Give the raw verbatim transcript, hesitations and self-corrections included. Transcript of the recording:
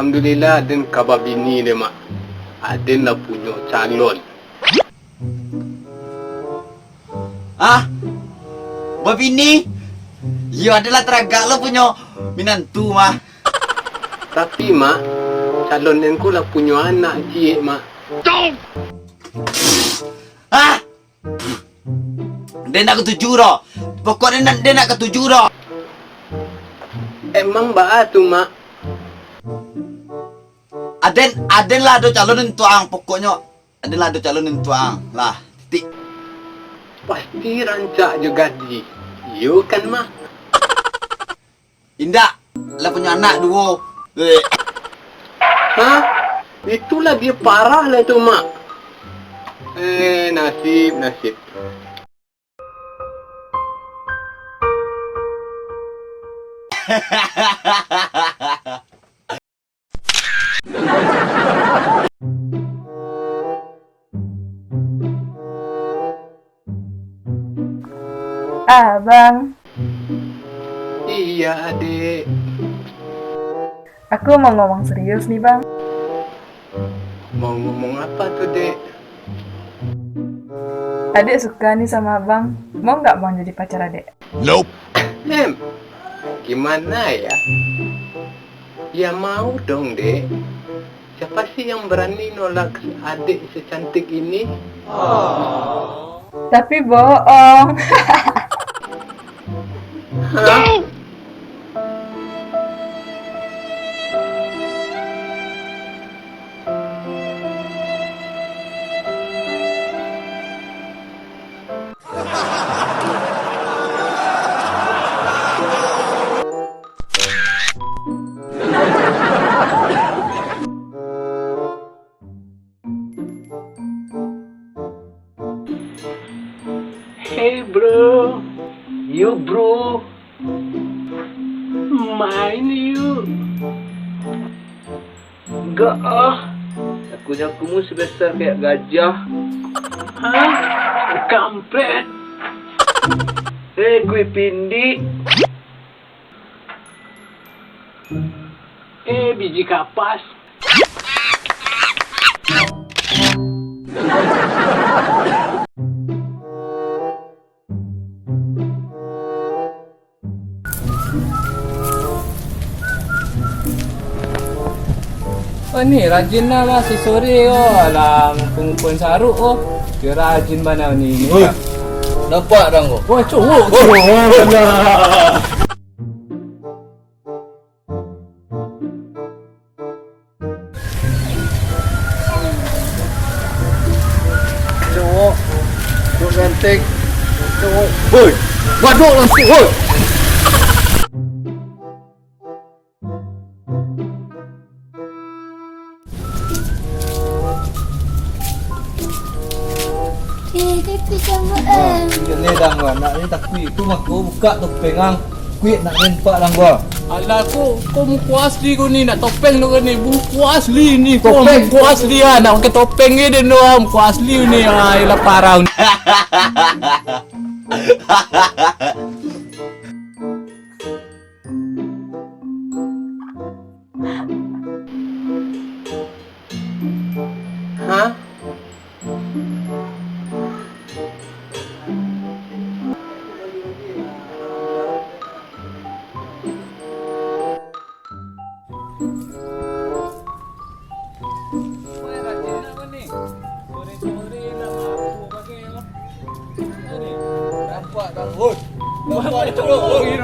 Alhamdulillah, aden ka babini deh, Mak. Aden lah punyo calon. Ah? Babini? Iyo, aden lah taragak lo punyo minantu, mah. Tapi, Mak, calon den ko lah punyo anak ciek, Mak. Ah? Den ndak katuju doh. Pokok den, den ndak katuju doh. Emang baa tu, Mak? Aden, aden lah ado calon untuak ang, pokoknyo aden lah ado calon untuak ang. Lah, titik. Pasti rancak jo gadih. Iyo kan, Mak? Indak, lah punyo anak duo. Eh. Hah? Itu labiah parah lah tu, Mak. Eh, nasib, nasib. Abang. Iya, Dek. Aku mau ngomong serius nih, Bang. Mau ngomong apa tuh, Dek? Adek suka nih sama Abang. Mau nggak Bang jadi pacar Adek? Nope. Em, gimana ya? Ya mau dong, Dek. Siapa sih yang berani nolak adek secantik ini? Tapi bohong. Hah? Hey bro, yo bro, main yuk. Enggak ah, jaku-jakumu sebesar kayak gajah. Hah? Kampret. Eh, gue pindik. Eh, biji kapas. Oh, ni rajin lah, lah, si sore ko. Alah, ngumpul-ngumpul saruak ko. Dia rajin bana ni, ni. Oi, nampak dang ko? Wah, cowok, cowok. Alah. Cowok, cowok ganteng, cowok. Hoi, badok langsung, hoi. Eh, tapi sama, ah, eh. Iyo, ni dang, anak ni takuik tu, mako buka topeng ang. Kuik nak nempak dang gua. Alah, ko, ko muko asli ko ni, nak topeng tu ko ni, muko asli ni, ko topeng. Muko asli ah, nak pakai topeng ni den tu ah, muko asli ni, ah, iyalah parah ni. Hah? Nampak dah, oi. Nampak dah, oi.